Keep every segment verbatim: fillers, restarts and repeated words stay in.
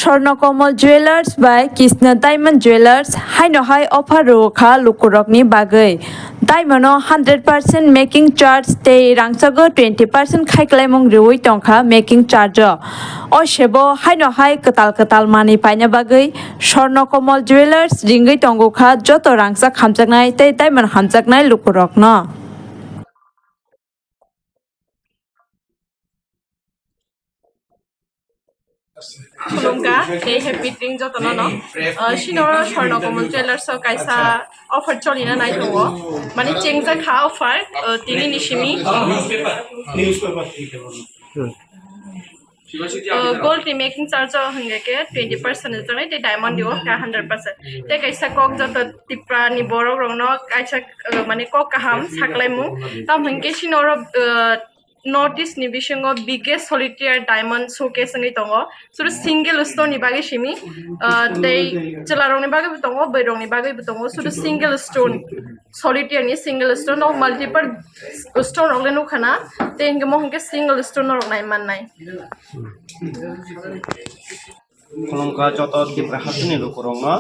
Swarna Kamal Jewellers bai Krishna Diamond Jewellers haino hai offer rwkha lukurokni bagwi. Diamond o hundred percent making charge tei rangchago twenty percent khaiklaimung rwui tongkha making charge o. O sebo haino hai kwtal kwtal manwi paina bagwi Swarna Kamal Jewellers ringwi tongokha joto rangchak hamjaknai tei diamond hamjaknai lukurokno. Khulumkha tei happy tring jotono no. Ah, sino Swarna Kamal Jewellers o kaisa offer cholina nai tongo. Mane chengjak kha offer, ah, tini ni simi. Ah, gold ni making charge o hwnga khe twenty percent ni jagwi tei diamond ni o kha hundred percent. Tei kaisa kok joto Tipra ni borok rok no kaisa, ah, mane kok kaham saklaimung. Tam hwnkhe sino oro, ah, North East ni bisingo biggest solitaire diamond showcase wngwi tongo. Sudu single stone ni bagwi simi, ah, tei chwla rokni bagwi bo tongo, bwrwi rokni bagwi bo tongo. Sudu single stone, solitaire ni single stone, no multiple stone rok le nukha na. Tei hwnkhe mo hwnkhe single stone norok nai mannai. Khulumkha joto Tripura hasteni lukurokno.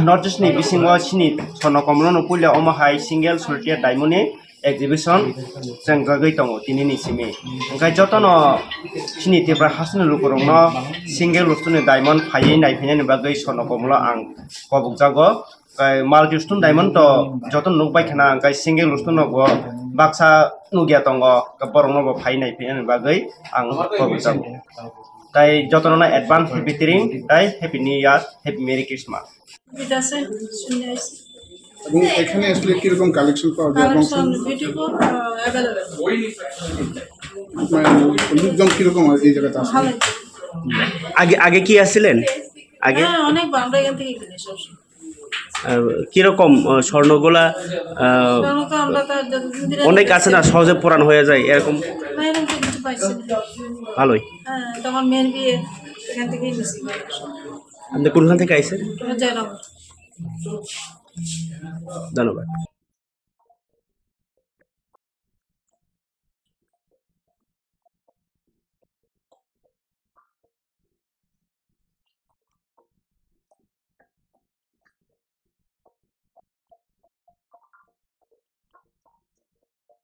North East ni bisingo chini Swarna Kamal no puila omo hai single solitaire diamond ni exhibition chengjagwi tongo tini ni simi. Hwnkhe jotono chini Tripura hasteni lukurokno single stone ni diamond phaiwi naiphainani bagwi Swarna Kamal o ang kobokjago. Kai multi stone diamond to joto nuk bai khana, kai single stone no bo baksa nukya tongo, ka borok no bo phai nai phai ani bagwi ang kobokjago. Tai joto no advance happy tring, tai happy new year, happy merry Christmas. এটা আছে, শুনে আসি। এবং এখানে আসলে কিরকম কালেকশন পাওয়া যায় এবং কালেকশন বিউটিফুল, অ্যাভেলেবল। মানে লোকজন কিরকম এই জায়গাতে আসে? ভালো। আগে আগে কি আসছিলেন? আগে? হ্যাঁ, অনেক ভালো, এখান থেকে কিনে সবসময়। আহ, কিরকম, আহ, স্বর্ণগুলা, আহ, স্বর্ণ তো আমরা তো আর যতদিন ধরে অনেক আছে না, সহজে পুরান হয়ে যায়, এরকম? না, এরকম তো কিছু পাইছি না। ভালোই। হ্যাঁ, তো আমার মেয়ের বিয়ে, এখান থেকেই নিছি। আপনি কোনখান থেকে আইছেন? আমার জয়নগর। ধন্যবাদ।